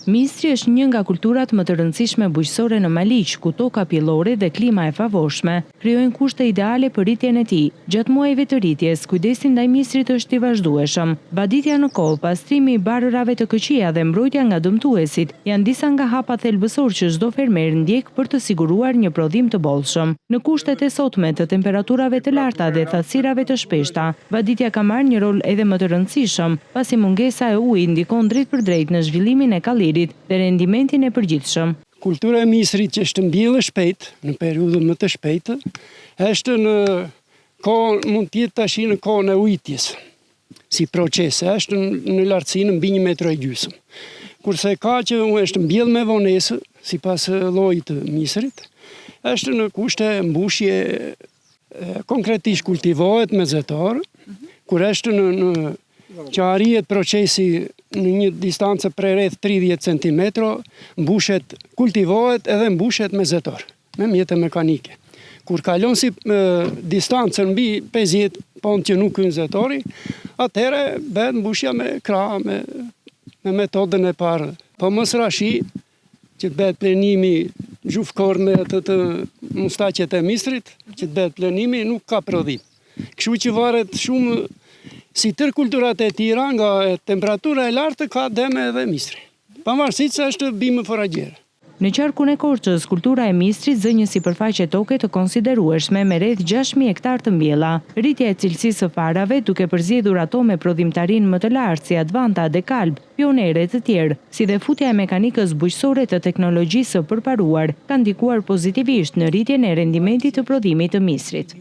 Misri është një nga kulturat më të rëndësishme bujqësore në Maliq, ku toka pjellore dhe klima e favorshme krijojnë kushte ideale për rritjen e tij. Gjatë muajve të rritjes, kujdesi ndaj misrit është i vazhdueshëm. Vaditja në kohë, pastrimi i barërave të këqija dhe mbrojtja nga dëmtuesit janë disa nga hapat thelbësorë që çdo fermer ndjek për të siguruar një prodhim të bollshëm. Në kushtet e sotme të temperaturave të larta dhe thatësirave të shpeshta, vaditja ka marrë një rol edhe më të rëndësishëm, pasi mungesa e ujit ndikon drejtpërdrejt në zhvillimin e kallirit dhe rendimentin e përgjithshëm. Kultura e misrit që është mbjellë shpejt, në periudhën më të shpejtë, është në kohë, mund të jetë tashi në kohën e ujitjes, si proces, është në lartësinë mbi një metro e gjysmë. Kurse ka që është mbjellë me vonesë, sipas llojit të misrit, është në kushte mbushje Konkretisht kultivohet me zetor, kur është në, në që arrihet procesi në një distancë prej rreth 30 cm, mbushet, kultivohet edhe mbushet me zetor, me mjete mekanike. Kur kalon si e, distancën mbi 50 pont që nuk hyn zetori, atëherë bëhet mbushja me krah, me, me metodën e parë. Po mos ra shi, që të bëhet pllenimi zhufkor me atë të mustaqet e misrit, që të bëhet pllenimi, nuk ka prodhim. Kështu që varet shumë si tërë kulturat e tjera nga temperatura e lartë ka dëme edhe misri. Pavarësisht se është bimë foragjere. Në qarkun e Korçës, kultura e misrit zë një sipërfaqe toke të konsiderueshme me rreth 6000 hektarë të mbjella. Rritja e cilësisë së farave, duke përzgjedhur ato me prodhimtarinë më të lartë si Advanta, Dekalb, Pioner e të tjerë, si dhe futja e mekanikës bujqësore të teknologjisë së përparuar, kanë ndikuar pozitivisht në rritjen e rendimentit të prodhimit të misrit.